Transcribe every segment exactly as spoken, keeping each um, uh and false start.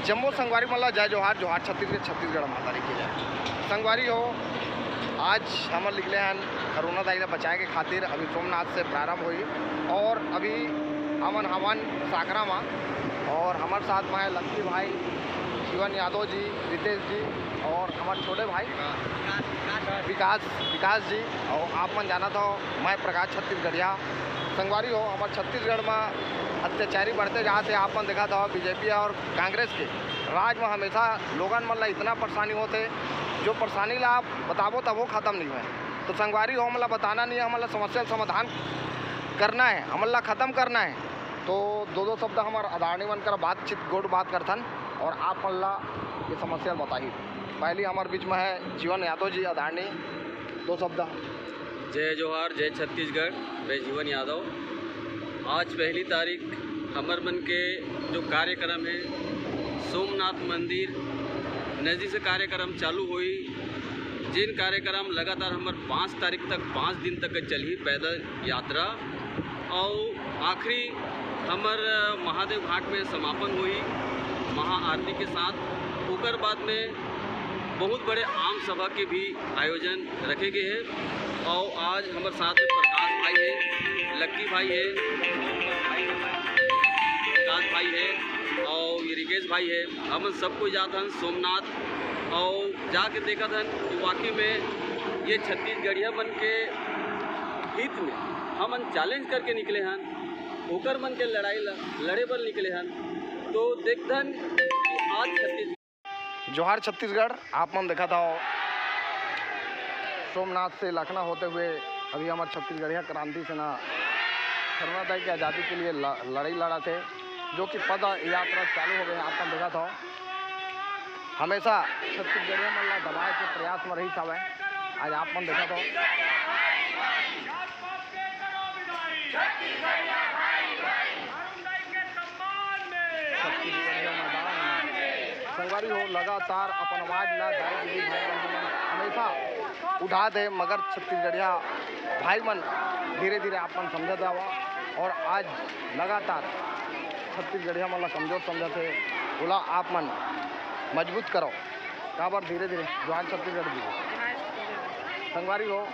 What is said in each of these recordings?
जम्मो संगवारी मन ला जय जोहार, जोहार छत्तीसगढ़, छत्तीसगढ़ महतारी की जय। संगवारी हो, आज हमन निकले हन खरौना दाई ला बचाए के खातिर। अभी सोमनाथ से प्रारंभ होई और अभी हमन हवन साकरा मा और हमर साथ में है लक्की भाई, जीवन यादव जी, रितेश जी और हमर छोटे भाई विकास, विकास जी। और आप मन जानत हो, मैं प्रकाश छत्तीसगढ़िया। संगवारी हो, हमर छत्तीसगढ़ मा अत्याचारी बढ़ते जात हे। आप मन देखत हो बीजेपी और कांग्रेस के राज में हमेशा लोगन मन ला इतना परेशानी होथे, जो परेशानी ला आप बताबो तब वो खत्म नहीं होय। तो संगवारी हो, हमन ला बताना नहीं है, हमन ला समस्या समाधान करना है, हमन ला खत्म करना है। तो दो दो शब्द हमर आदरणीय मन कर बातचीत गोठ बात करथन और आप मन ला ये समस्या बताही। पहली हमर बीच में है जीवन यादव जी, आदरणीय, दो शब्द। जय जोहार, जय छत्तीसगढ़। मैं जीवन यादव। आज पहली तारीख, हमर मन के जो कार्यक्रम है सोमनाथ मंदिर, नजदीक से कार्यक्रम चालू होई। जेन कार्यक्रम लगातार हमर पाँच तारीख तक, पाँच दिन तक के चलही पैदल यात्रा। और आखिरी हमर महादेव घाट में समापन होई महाआरती के साथ। ओकर बाद में बहुत बड़े आम सभा के भी आयोजन रखे गए हैं। और आज हमर साथ में प्रकाश भाई है, लक्की भाई है, विकास भाई है और ये रिकेश भाई है। हमन सब कोई जात हन सोमनाथ और जाके देखत हन कि वाकई में ये छत्तीसगढ़िया मन के हित में हमन चैलेंज करके निकले हन, ओकर मन के लड़ाई ल-, लड़े बर निकले हन। तो देखथन कि आज छत्तीसगढ़। जोहार छत्तीसगढ़, आप मन देखत हव सोमनाथ से लखना होते हुए अभी हमर छत्तीसगढ़िया क्रांति सेना खरौना दाई के आज़ादी के लिए ल-, लड़ाई लड़त हे, जो कि पद यात्रा चालू हो गए हे। आप मन देखत हव, हमेशा छत्तीसगढ़िया मन ला दबाए के प्रयास में रहिस हवय। आज आप मन देखत हव, छत्तीसगढ़िया मैदान में संगवारी हो, लगातार अपन आवाज ला दाई दीदी भाई बहन मन हमेशा उठात हे, मगर छत्तीसगढ़िया भाई मन धीरे धीरे आप मन समझत हवा और आज लगातार छत्तीसगढ़िया मन ला कमजोर समझत हे, ओला आप मन मजबूत करो। काबर धीरे धीरे जोहार छत्तीसगढ़ जी। संगवारी हो,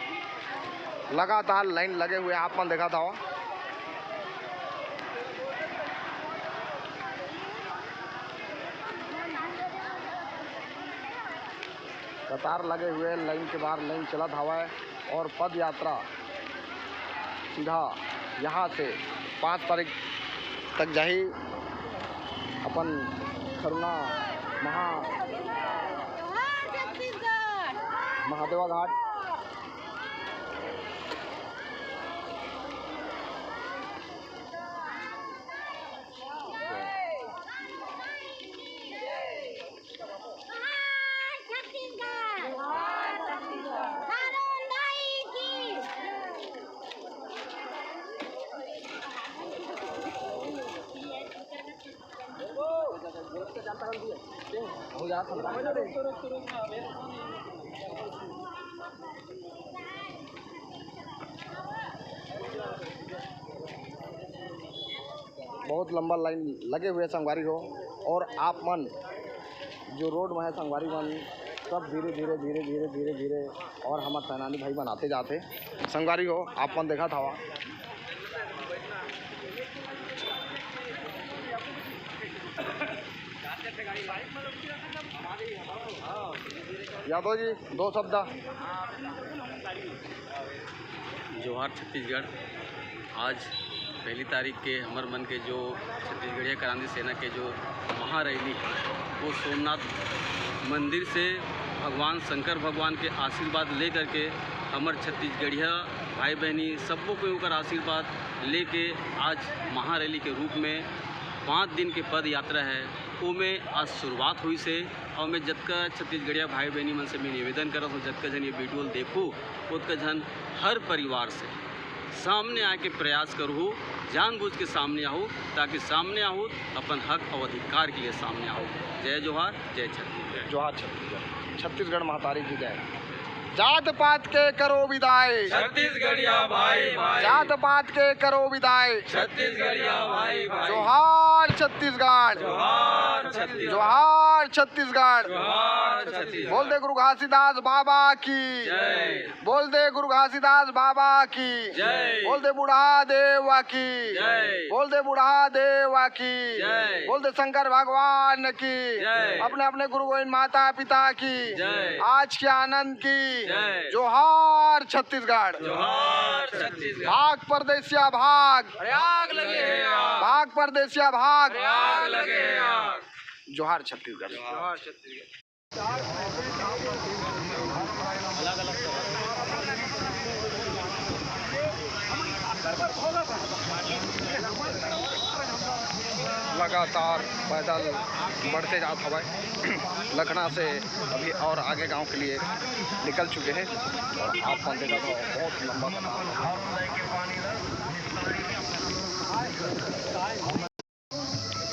लगातार लाइन लगे हुए आप मन देखत हवा। कतार लगे हुए, लाइन के बाहर लाइन चलत हवय और पद यात्रा सीधा यहाँ से पाँच तारीख तक जाही अपन खरौना महा-, महादेवा घाट। बहुत लंबा लाइन लगे हुए संगवारी हो, और आप मन जो रोड में है संगवारी मन, सब धीरे धीरे धीरे धीरे धीरे धीरे और हमारे सेनानी भाई मन आते जाते। संगवारी हो, आप मन देखत हवा। यादव जी, दो शब्द। जोहार छत्तीसगढ़। आज पहली तारीख के हमर मन के जो छत्तीसगढ़िया क्रांति सेना के जो महारैली है, वो सोमनाथ मंदिर से भगवान शंकर भगवान के आशीर्वाद ले करके हमर छत्तीसगढ़िया भाई बहनी सबको कोई ओकर आशीर्वाद लेके आज महारैली के रूप में पाँच दिन के पद यात्रा है, ओमे आज शुरुआत हुई से। और मैं जतका छत्तीसगढ़िया भाई बहनी मन से मैं निवेदन करत हूँ, जतका झन ये वीडियो ल देखो, ओतका झन हर परिवार से सामने आए के प्रयास करहु, जानबूझ के सामने आहू, ताकि सामने आहू अपन हक और अधिकार के लिए सामने आहू। जय जोहार, जय छत्तीसगढ़। जोहार छत्तीसगढ़, छत्तीसगढ़ महतारी की जय। जात पात के करो विदाई। छत्तीसगढ़िया भाई भाई। जात पात के करो विदाई। छत्तीसगढ़िया भाई भाई। जोहार छत्तीसगढ़। जोहार छत्तीसगढ़। जोहार छत्तीसगढ़। जोहार छत्तीसगढ़। बोल दे गुरु घासीदास बाबा की। जय। बोल दे गुरु घासीदास बाबा की। जय। बोल दे बूढ़ा देवा की। जय। बोल दे बूढ़ा देवा की। जय। बोल दे शंकर भगवान की। जय। अपने अपने गुरु गोविंद माता पिता की। जय। आज के आनंद की। जय। जोहार छत्तीसगढ़। जोहार छत्तीसगढ़। भाग परदेसिया भाग। अरे आग लगे हे आग। भाग परदेसिया भाग। अरे आग लगे हे आग। जोहार छत्तीसगढ़। जोहार छत्तीसगढ़। लगातार पैदल बढ़ते जात हवय। लखना से अभी और आगे गांव के लिए निकल चुके हैं। और आप मन देखत हो, बहुत लंबा कतार।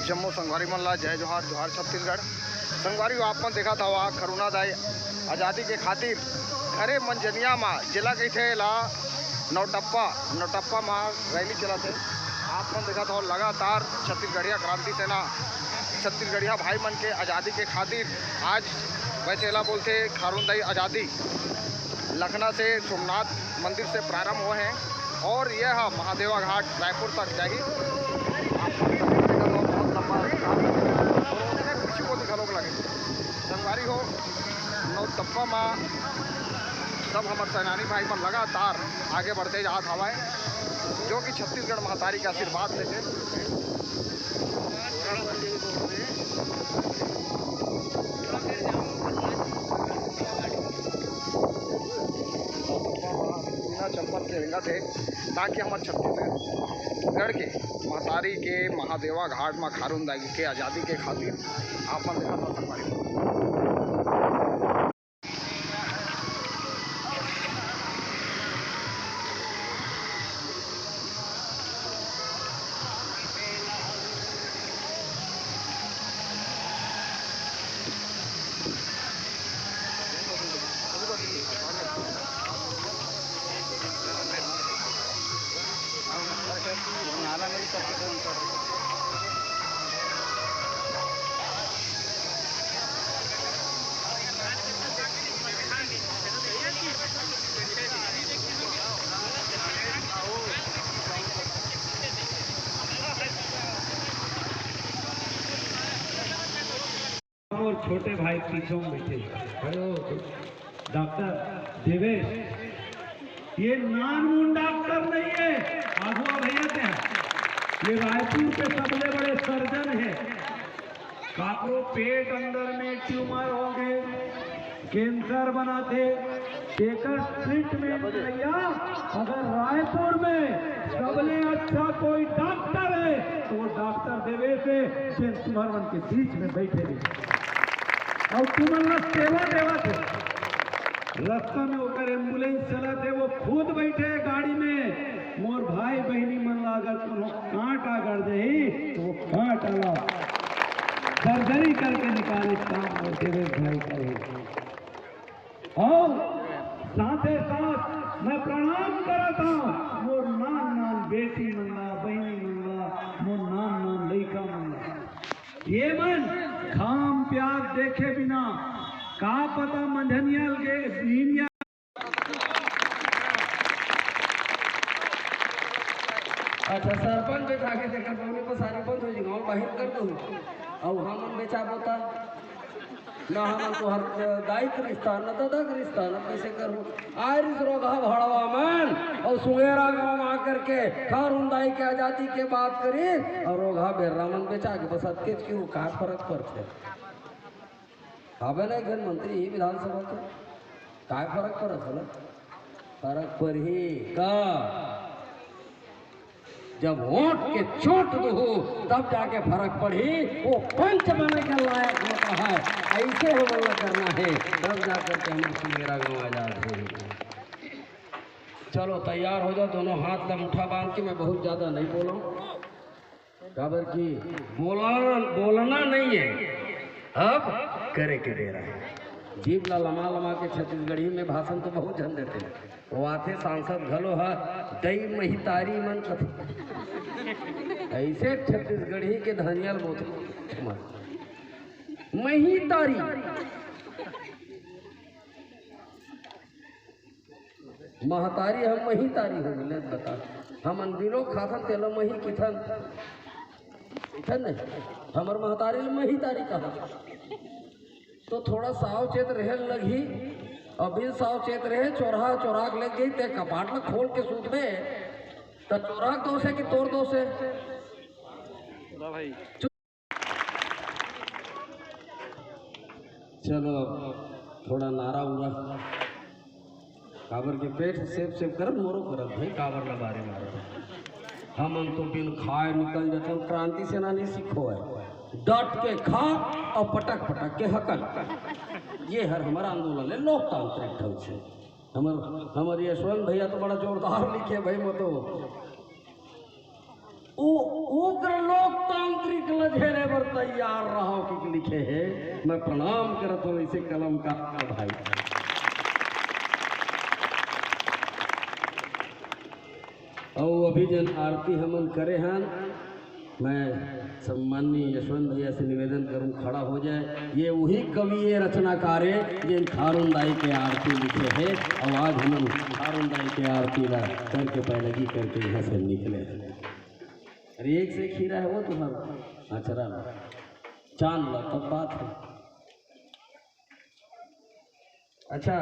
जम्मो संगवारी मन ला जय जोहार, जोहार छत्तीसगढ़। संगवारी हो, आप मन देखत हवा खरुना दाई आजादी के खातिर घरे मंजनिया मा, जेला कहिथे ला नौटप्पा, नौटप्पा मा रैली चलत हे। आप मन देखत हव लगातार छत्तीसगढ़िया क्रांति सेना, छत्तीसगढ़िया भाई मन के आजादी के खातिर आज वैसे एला बोलथे खरुन दाई आजादी। लखना से सोमनाथ मंदिर से प्रारंभ होए हे और यह महादेवा घाट रायपुर तक जाही। आप मन देखत हव, बहुत लंबा और ओकरे पीछू कोती घलोक लगे। संगवारी हो, नौटप्पा मा सब हमर सेनानी भाई मन लगातार आगे बढ़ते जात हवय, जो कि छत्तीसगढ़ महतारी के आशीर्वाद लेके बिना चप्पल के रेंगत हे, ताकि हमर छत्तीसगढ़ के महतारी के महादेवा घाट म खारून दाई के आजादी के खातिर आपन देखत हव संगवारी। मोर छोटे भाई पीछू में बैठे, हेलो डॉक्टर देवेश, ये नानमुन डॉक्टर नहीं है, आगुआ भैया के, ये रायपुर के सबले बड़े सर्जन है। काकरो पेट अंदर में ट्यूमर हो गए, कैंसर बनाथे, तेकर ट्रीटमेंट भैया, अगर रायपुर में सबले अच्छा कोई डॉक्टर है, तो वो डॉक्टर देवेश हे, जेन तुमन मन के बीच में बैठे हे। अउ तुमन ला सेवा देवत हे। रास्ता में ओकर एम्बुलेंस चलत हे, वो खुद बैठे हे गाड़ी में। मोर भाई बहिनी मन ला अगर कोनो कांट आगड़ जाही, तो वो कांट ला सर्जरी करके निकाले काम मोर देवेश भाई करे। अउ साथे साथ मैं प्रणाम करत हूँ मोर नान नान बेटी मन ला, बहिनी मन ला, मोर नान नान लइका मन ला। ये मन घाम प्यास देखे बिना का पता मंझनिया के नींद अच्छा, सरपंच बैठा के तेकर पौनी पसारी बंद हो जी, गाँव बाहिर कर दो। अउ हमन बेचाबो ता ना, हमन तो हर दाई के रिश्ता, ना दादा के रिश्ता, ना कैसे करो। आरिस रोगहा भड़वा मन, अउ सुंगेरा गाँव में आकर के खारून दाई के आजादी के बात करी, अउ रोगहा बेर्रा मन बेचा के बस अतकेच कि वो का फरक पड़थे? अबे नहीं, घर मंत्री ही विधानसभा के, काय फरक पड़त हे? फरक पड़ही का? जब वोट के चोट दुहू, तब जाके फरक पड़ही। वो पंच बने के लायक होता है, ऐसे हमन ला करना है, तब जाकर के हमर सुंगेरा गाँव आजाद है। चलो तैयार हो जाओ, दोनों हाथ ला मुठा बांध के, मैं बहुत ज्यादा नहीं बोला हूँ। काबर कि बोलना, बोलना नहीं है, अब करे के बेरा है। जीभ ला लमा लमा के छत्तीसगढ़ी में भाषण तो बहुत झन देथे। वो आथे सांसद घलो ह, "दई महितारी मन कथे।" ऐसे छत्तीसगढ़ी के धनिया ल बोलथे। महितारी। महतारी हम महितारी हो ले बता। हमन बिलो खाथन तेला मही किथन। किथन नहीं। हमर महतारी ल महितारी कहा। तो थोड़ा सावचेत रहे लगही। अउ बिन सावचेत रहे, चोरहा चोरा के लेग गई, ते कपाट ल खोल के सूतबे, त चोरहा के दोष हे कि तोर दोष हे? चलो, अब थोड़ा नारा उरा, काबर के पेट सेव सेव करत, मोरो करत भाई, काबर ला बारे मारत। हमन तो बिन खाए निकल जाथन, क्रांति सेनानी सीखो हे, डट के खा अउ पटक पटक के हकल। ये हर हमर आंदोलन हे, लोकतांत्रिक ढंग से। हमर, हमर यशवंत भैया तो बड़ा जोरदार लिखे भाई, वो तो उ-, उग्र लोकतांत्रिक ल झेले बर तैयार रहो कि लिखे हे। मैं प्रणाम करत हूँ ऐसे कलमकार भाई। अउ अभी जन आरती हमन करे हन, मैं सम्माननीय यशवंत भैया से निवेदन करूं, खड़ा हो जाए। ये वही कवि, ये रचनाकार हे, जिन खारुन दाई के आरती लिखे हे। अउ आज हमन खारुन दाई के आरती ला करके पैलगी करके यहाँ से निकले हन। अरे, एक से एक हीरा हे वो तुम्हारा। हाँ, चला ला। चांद ला, तब बात हे। अच्छा,